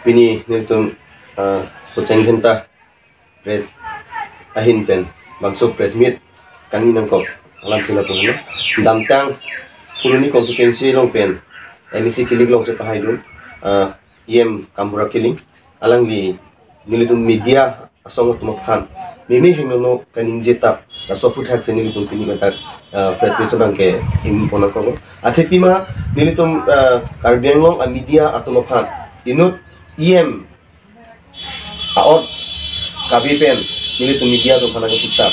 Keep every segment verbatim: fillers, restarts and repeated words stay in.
Pini nelitum, ah, Socheng Dhenta press ahin pen bangso press meet kangni nangkok alam thila puno. Damtang Phuloni constituency along pen M A C kilik along chepahaidun, ah, E M Kambura Killing, alangli nelitum media asong atum aphan meme hingno kaningje tap, laso aphuthak si nelitum pini katak, ah, press meet abangke ingpon nangkok. Athe pima nelitum, ah, Karbi Anglong a media atum aphan inut E M a-ot kave pen nelitum media atum aphan nangketitap.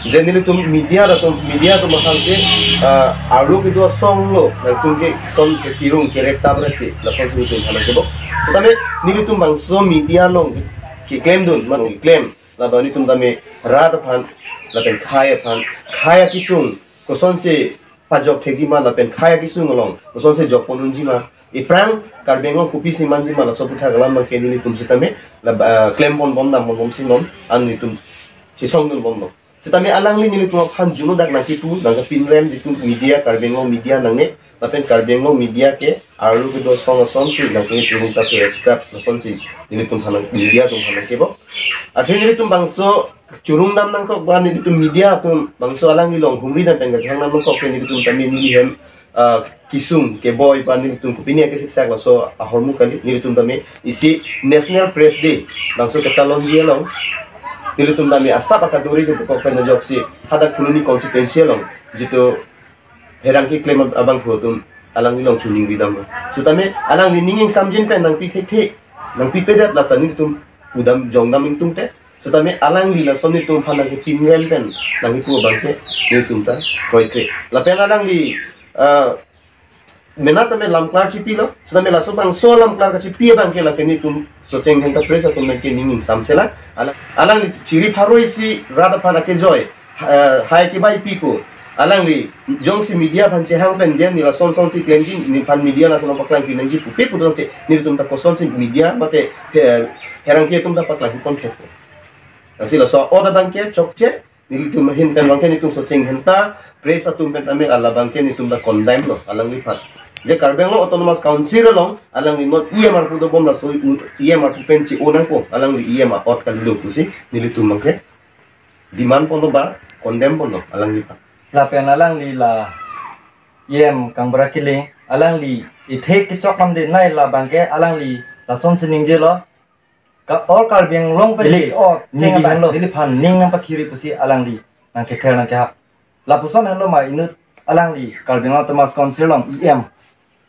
Je nelitum media atum, media atum aphan si, ah, arlo kedo asong lo nangtum ke son ke kirung kerek tabra ke, lason si nelitum aphan nangkebok. Setame nelitum bangso media along keklemdun, mane keklem, labang nelitum tame rat aphan, lapen khei aphan, khei akesung kosonsi pajok thekji ma lapen khei akesung along kosonsi jokpon unji ma, iphrang Karbi Anglong kopisi manji ma, laso aphuthak alam abangke nelitum setame la, ah, klempon bom, dambom si non an nelitum chisongdun bomlo. Setame alangli nelitum aphan juno dak nangkipu, nangkepinrem, jitum media, Karbi Anglong media nangne, lapen Karbi Anglong media ke arlo kedo asong asong si nangkechurung tap tap, lason si nelitum aphan, media atum aphan nangkebok. Athe nelitum bangso churung dam nangkok ba nelitum media atum bangso alangli along humri dam pen kachang dam nangkok pen nelitum tame neli hem, ah, kesung keboi ba nelitum kopine kesiksak laso ahormu kali, nelitum tame isi National Press Day bangso ketalonji along nelitum tame asap akadori kepukok pen ajoksi hadak Phuloni constituency along jitu pherangke klem abangphu atum alangli along chuningri dam. Setame alangli ning ingsamjin pen nangpi thekthe, nangpipedet lata nelitum pudam jongdam ingtungte. Setame alangli lason nelitum aphan nangkepinrem pen nangkipu abangke nelitum ta kroikre. Lapen alangli, ah, mena tame lamklar chipilo. Setame laso bangso lamklar kachipi abangke lake nelitum Socheng Dhenta press atum ke ning ingsamselang. Alang, alangli chiri pharo isi rat aphan akejoi, ah, hai kebai pipo. Alangli jongsi media aphan chehang pen dia neli lason son si klemji, neliphan media lason paklangpi nangji pupe putangte nelitum ta kosonsi media mate, eh, pherangke atum ta paklangpon thekpo. Lasi laso a-ot abangke chokche, nelitum ahin pen abangke nelitum Socheng Dhenta press atum pen tame ala abangke nelitum ta condemn lo alangliphan. Je Karbi Anglong Autonomous Council along alangli non E M arpu dobom, laso E M arpu pen chi-o nangpo, alangli E M a-ot kalilo pusi nelitum abangke demand ponlo ba condemn ponlo alangliphan. Lapen alangli la E M Kambura Killing, alangli ithek kechok lamde nai labangke alangli lason si ningjelo. Ka all Karbi Anglong pen Bilik, oh, neli cheng pen lo, neliphan ning nangpathiri pusi alangli nangkether nangkehap. Lapuson henlo ma inut alangli Karbi Anglong Autonomous Council along E M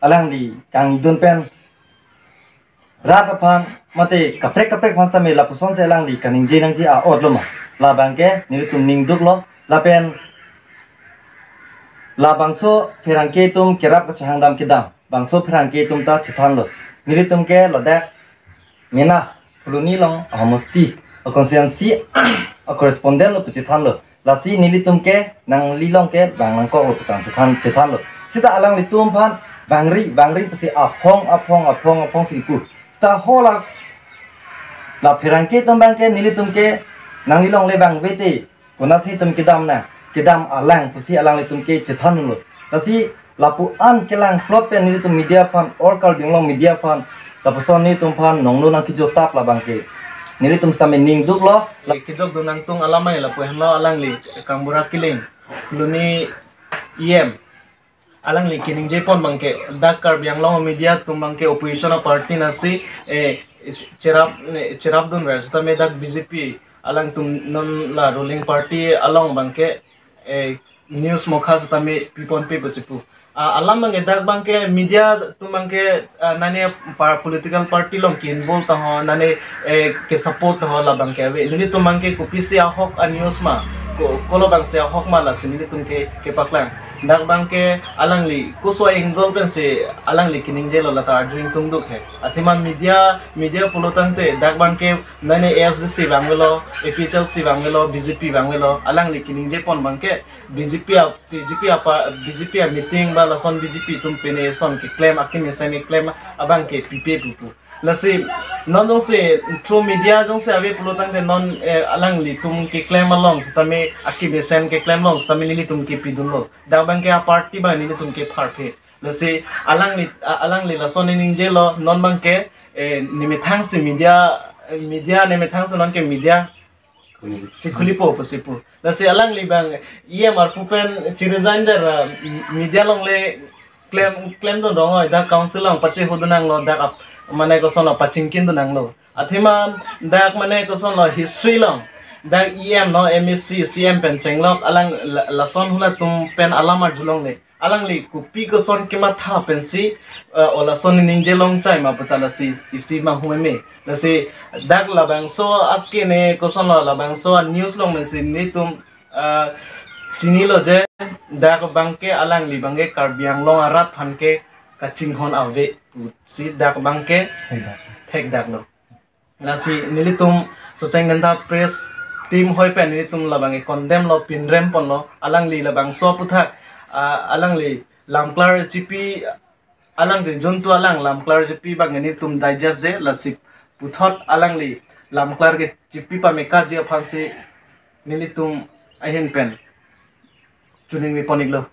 alangli kangidun pen rat aphan mate kaprek kaprek aphan setame lapuson si alangli kaningje nangji a-ot lo ma. Labangke nelitum ningduklo lapen labangso pherangke atum kerap kachehang dam kedam bangso pherangke atum ta chethanlo. Nelitum ke ladak mena Phuloni along a-homosti, a-constituency a-correspondent lo pu chethanlo. Lasi nelitum ke nangli along ke vang nangkok lo putang chethan, chethanlo. Seta alanglitum aphan vangri, vangri pusi aphong, aphong, aphong, aphong si kipu. Seta hala la pherangke atum abangke nelitum ke nangli along le vangvete, konatsi itum kedam na, kedam alang pusi alanglitum ke chethandunlo. Lasi lapu-an kelang plot pen nelitum media aphan, all Karbi Anglong media aphan, lapuson nelitum aphan nongno nangkejotap labangke nelitum setame ningduklo. La kejokdun nangtung alam abang lapu henlo alangli Kambura Killing, Phuloni E M, alangli keningjepon abangke dak Karbi Anglong media atum abangke opposition a-party nasi, eh, cherap, eh, cherapdunra setame dak B J P alangtum non la ruling party along abangke, eh, news mokha setame piponpe pusi pu. Ah, alam abangke dak abangke media atum abangke, ah, nane par political party along ke-involve tangho, nane, eh, ke-support tangho labangke ave. Nelitum abangke kopisi ahok a-news ma, ko, kolo abangsi ahok ma lasi nelitum ke, kepaklang. Dak abangke alangli koso angle pensi alangli keningjelo lata arju ingtungduk he. Athema media, media pulotangte dak abangke nane A S D C vangvelo, A P H L C vangvelo, B J P vangvelo, alangli keningjepon abangke B J P a, B J P apa, B J P a-meeting ba lason B J P atum pine son keklem, akemesen keklem abangke pipe pupu. Lasi non jongsi through media jongsi ave pulotangte non, eh, alanglitum keklem along setame akemesen keklem along setame nelitum kepidunlo. Dak abangke a-party abang nelitum kepharphe. Lasi alangli, a-, alangli lason ningjelo non abangke, eh, nemethang si media, media nemethang si non ke media chikhulipo pusi pu. Lasi alangli abang E M arpu pen chiri jan der, ah, media along le klem, klemdun rong oi, dak council along pachehudun nanglo, dak ap-, mane kosonlo pachingkindun nanglo. Athema dak mane kosonlo history along dak E M no M A C C M pen chenglok alang la-, lason hula atum pen alam arjulongle. Alangli kopi koson kematha pensi, eh, o lason ningje longchai ma puta lasi isi manghumeme. Lasi dak labangso akene kosonlo labangso a-news along pensi nelitum, eh, chinilo je dak abangke alangli abangke Karbi Anglong arat aphan ke kachinghon ave pusi dak abangke thekdaklo. Lasi nelitum Socheng Dhenta press team hoi pen nelitum labangke condemn lo, pinrem ponlo, alangli labangso aputhak, ah, alangli lamklar chipi, alangli juntu alang lamklar chipi abang nelitum digest je, lasi puthot alangli lamklar kechipi pame kaji aphansi nelitum ahin pen choningri pon-iklo.